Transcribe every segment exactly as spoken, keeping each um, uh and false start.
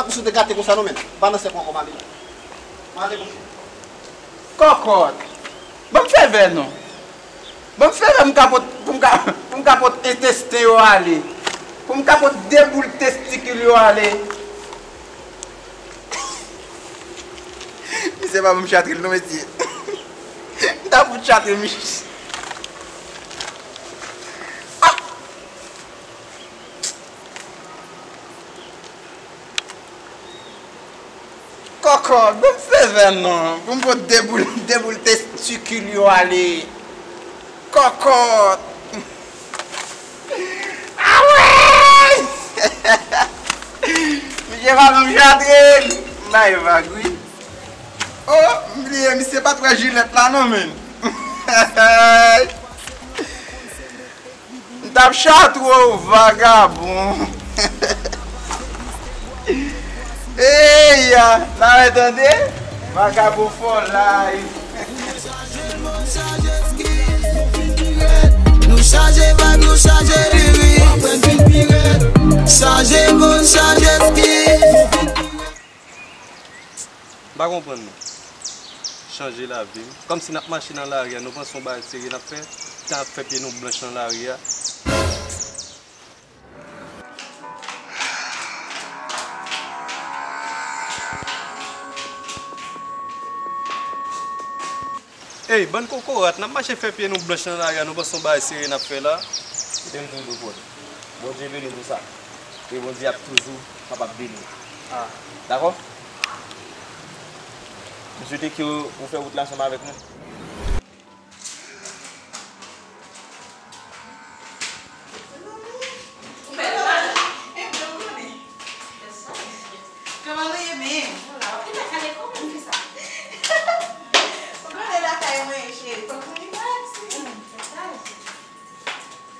pa t pou sou te gate konsa non, men. M pa nan sèk ou ankò, mami. Mande konsa. Kòkòt. Ban m fè vè non. Ban m fè vè m ka pot, pou m ka, pou m ka pot entesten yo ale. Pou m ka pot de boul testikil yo ale. Misye pa ban m chatril non, mesye. M ta fout chatril, misye. Ah! Kòkòt, ban m fè vè non, pou m pot de boul, de boul testikil yo ale. Kòkòt. Awey! Misye pa ban m chatril. M bay vag, wi. Oh, m bliye, misye pa t wè jilèt la non, men. M t ap chatwo, vagabon. Eya, n a wè tande. Vagabon fò live. Nou chaje vag, nou chaje diri. Chaje moun, chaje ski. M pa konprann non. Chanje lavi m. Kòmsi n ap mache nan lari a, nou panse yon bagay serye n ap fè? Tan ap fè pye nou blanch nan lari a. Ey, bann kokorat, n ap mache fè pye nou blanch nan lari a, nou panse yon bagay serye n ap fè la? Kite m di w, Dopòl. Bondye beni w pou sa. E Bondye ap toujou kapab beni w. Ah. Dakò? M swete ke ou fè wout la ansanm avèk nou. Ou bèl la. Enben, ou konnen. Fè sa. Kòman nou ye menm? Ou la, ou te lakay kòman fè sa? Ou konnen lakay mwen, cheri. Fòk nou rilaks, wi. Fè sa.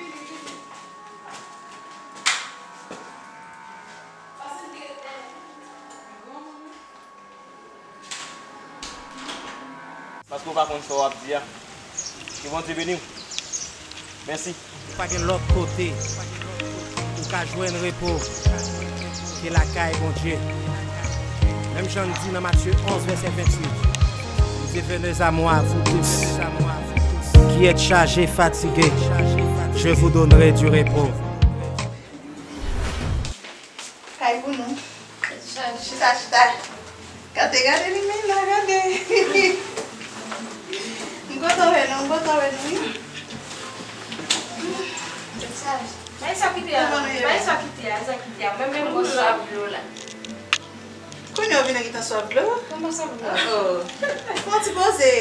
Vini, vini. Pase m te. Bon. Paske w pa konn sa w ap di a. Ke Bondye beni w. Mèsi. Pa gen lòt kote ou ka jwenn repo ke lakay Bondye. Menm jan l di nan Matye onz, vèsè venntuit, li di, Venez à moi, vous tous qui êtes chargés, fatigués, je vous donnerai du repos. Kay pou nou. Chita, chita. Gade, gade li menm la, gade. M kontan wè nou, m kontan wè nou, wi. Bay sa kite a, bay sa kite a, sa kite a. Mwen menm, m gon swaf dlo la. Kounye a w vin ak swaf dlo? Kòman swaf dlo? Oh, oh. Fè yon ti poze.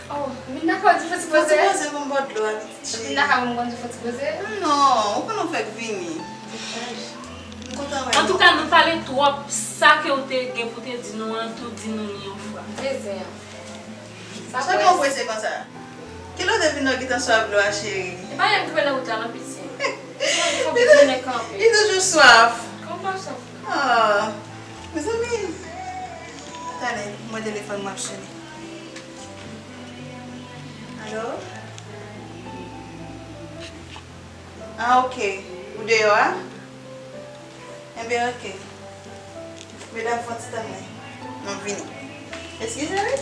Oh, m vin lakay w di fò ti poze. Fò ti poze pou m ba w dlo a, pitit cheri. M vin lakay w, m konn di fò ti poze. Non, ou konn ou fèk vini. M kontan wè nou. Antouka, nou pale twòp. Sa ke w te gen pou te di nou an, tou di nou li yon fwa. Zen an. Sa ke w prese konsa? Kilè w te vin nan gitan swaf dlo a, cheri? E pa yon ki pale wout la, non, piti. Fò w vin kanpe. Li toujou swaf. Kòman swaf? Ah, mezanmi. Tande, mwen telefòn mwen ap sone. Alo? Ah, ok. Ou deyò a? Enben, ok. Medam, fè yon ti tann mwen. M ap vini. Eskize, wi.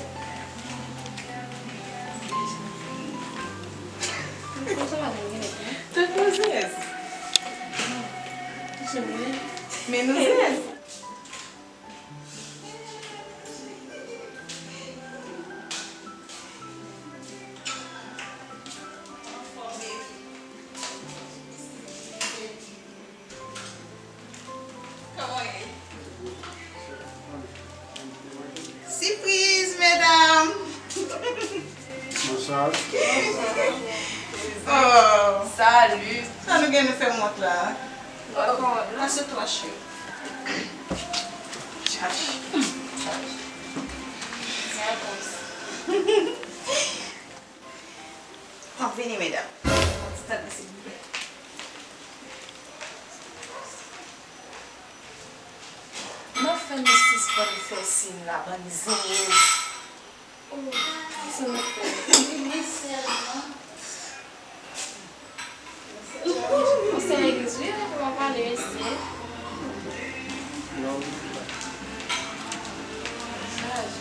Tout nou zen. Men nou zen. Kòman ye? Sipriz, medam! Bonswa. Oh. Salut. Sa nou gen nou fè mont la? Oh, oh. Asye twa, cheri. Chaj. Sa repons. M ap vini, medam. Yon ti tan, silvouplè. Nan fè nou sispann fè siy la, bann zenyen. Oh, kisa nou fè? Vini sèlman. Ou se legliz, wi, pou mwen pale, mesye. Non. Chaj.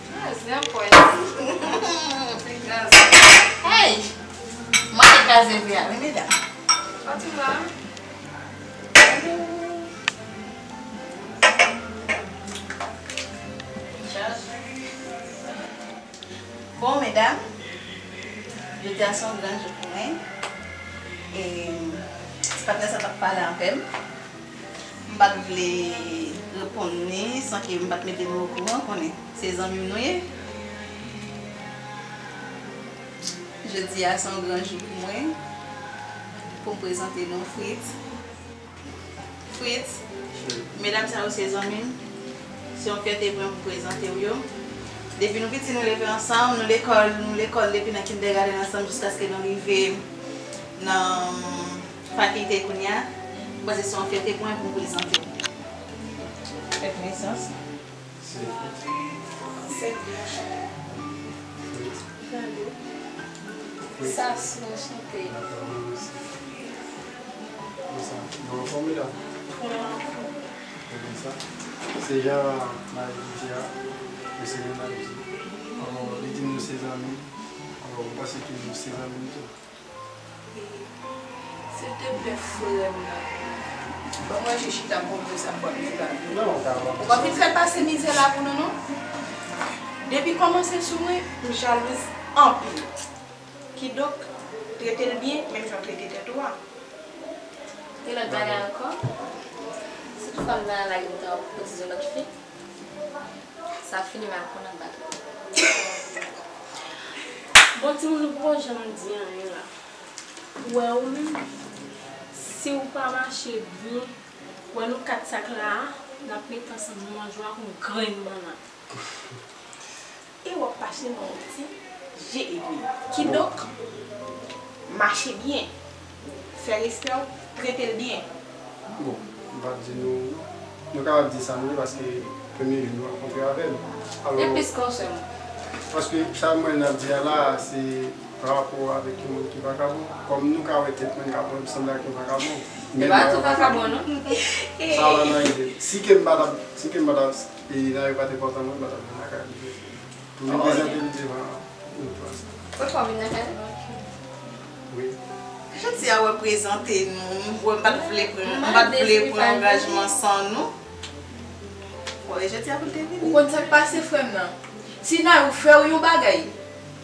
Chaj, nan pwen. Se gaz. Hey! Mwen te kraze vre a, wi, medam. Pati la. Chaj. Bon, medam, jodi a se yon gran jou pou mwen. E ti patnè sa t ap pale avè m. M pa t vle reponn li san ke m pa t mete nou okouran, konnen se zanmi m nou ye. Jodi a se yon gran jou pou mwen, pou m prezante nou Fritz. Fritz, medam sa yo se zanmi m. Se yon fyète pou mwen pou m prezante w yo. Depi nou piti, nou leve ansanm, nou lekòl, nou lekòl depi nan kindergarten ansanm jiskaske nou rive nan fakilte kounye a. M panse se yon fyète pou mwen pou m prezante w. Fèt nesans. Ansent, anchante. Fritz. Fritz. Sasou, anchante. Konsa, nou anfòm, medam? Konsa, se jan Marie di a, mesye Leonard di. Alò, li di nou se zanmi. Alò, m panse ke nou se zanmi tou. Silteplè, frè m nan, ban mwen je chita m pou m wè sa m pral fè la. Ou pa fin fè l pase mizè la pou nou, non? Depi kòmanse sou mwen, m jalouz anpil. Kidonk, trete l byen, menm jan w trete tèt ou a. Gen lòt bagay ankò? Si toutfwa m nan lari m ta kotize yon lòt fi, sa fini mal pou n ap bat. Bon, timoun, nou poko janm di anyen la. Ou wè ou menm, si w pa mache byen, ou wè nou kat sa k la a, n ap met ansanm nou manje w ak yon grenn bannann. E w ap mache nan yon ti je edmi. Kidonk, mache byen. Fè respè w, trete l byen. Bon, m p ap di nou, nou kapab di sa nou vle paske premye jou nou rankontre avè l. Alò, e plis ke w sè m. Paske sa mwen ap di a la, se pa rapò avèk yon moun ki vakabon. Kòm nou ka wè tèt mwen ka pran sanble ak yon vakabon. E pa tou vakabon, non. Sa va nan ide. Si ke m pa t ap, si ke m pa t ap, e nan yo pa t enpòtan mwen, m pa t ap vin lakay li. Pou vin prezante li devan nou tou ansanm. Ou twò vin lakay li? Wi. Jodi a, w ap prezante nou, m wè m pa t vle pran, m pa t vle pran angajman san nou. Wè, jodi a pou l te vini. Ou konn sa k pase, frè m nan? Si Nayou fè w yon bagay,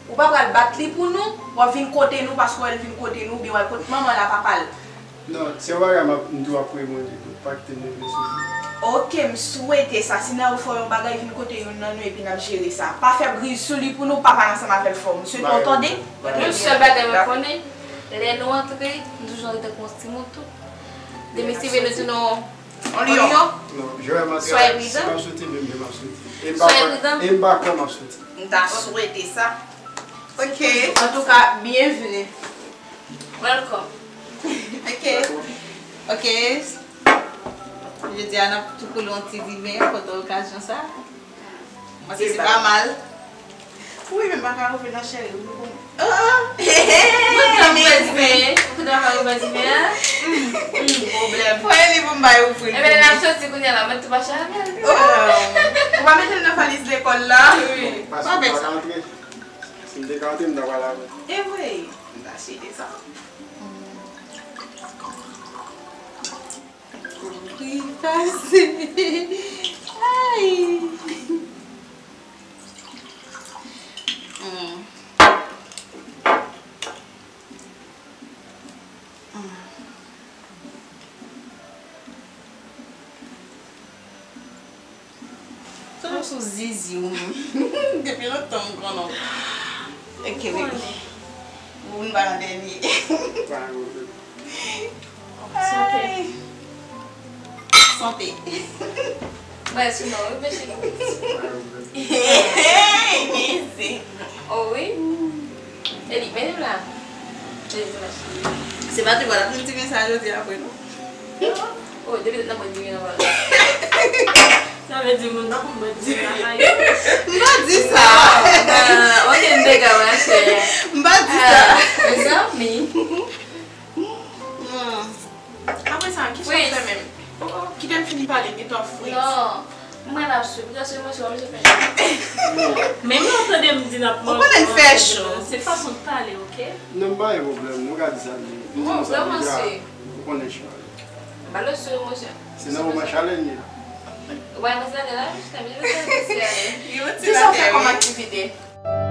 ou pa pral bat li pou nou, w ap vin kote nou paske w wè l vin kote nou, oubyen w al kote manman l ak papa l. Non, se yon bagay m ap, m tou ap remande tou, pa kite m leve sou li. Oke, m swete sa. Si Nayou fè w yon bagay, vin kote youn nan nou epi n ap jere sa. Pa fè briz sou li pou nou, pa pale ansanm avè l fò. M swete w tande. Yon sèl bagay mwen konnen, lè nou antre, nou toujou antre tankou yon timoun tou. Demen si vle nou di nou On lyon. Non, Joël, m ap travay. Si m ap soti, menm jan m ap soti. E m pa kwè, e m pa kwè m ap soti. M ta swete sa. Ok. Antouka, byenvini. Welcome. Ok. Ok. Jodi a, n ap tou koule yon ti diven, kote okazyon sa. Mwen se pa mal. Wi, men m pa ka rive nan cheri, wi, pou mwen. Oh! Mwen tann mwen di men, ou konn pa rive di men an? Hmm, hmm, pwoblèm. Fò e li pou m bay ou fri. Ebyen, lè n ap soti kounye a la, mwen tou mache avè l. Oh! Ou pa mete l nan valiz lekòl la? Wi. Paske m pa ka antre. Si m te ka antre, m ta pral avè l. E vre, m ta swete sa. Kouri pase. Ay. Hmm. Hmm. Toujou sou zizi ou menm. Depi lontan m konnen w. Ok, baby. Ou vin ba yon dènye. Ay. Sante. Mwen sou non, wi, men cheri. Hey, mizik. Oh wi. Eli, men la. Eli, men la. Se pa te wè l ap vin di mesaj jodi apre non. Oh, depi nan mwen di nan wè. Sa vle di moun pa konn mwen di bagay. M pa di sa. Ok, m dega, ma chère. M pa di sa. Mezanmi. Hmm. Apre sa, ki sa Wi. w fè menm? Oh, oh, kite m fin pale, get off, wait. Non. Mwen la sou, mwen sou, mwen sou, mwen sou. Menm lè w tande m di n ap Ou konnen l fè cho. Se fason w pale, ok? Non, m pa gen pwoblèm, nou ka di sa li. Bon, vrèman, se. Ou konnen chalè. Ba le sou, mwen sou. Se nan moman chalè n ye la. Wè, mwen se la, jistèman, mwen se la. Yo ti Ki sa w fè la kòm fè. Aktivite?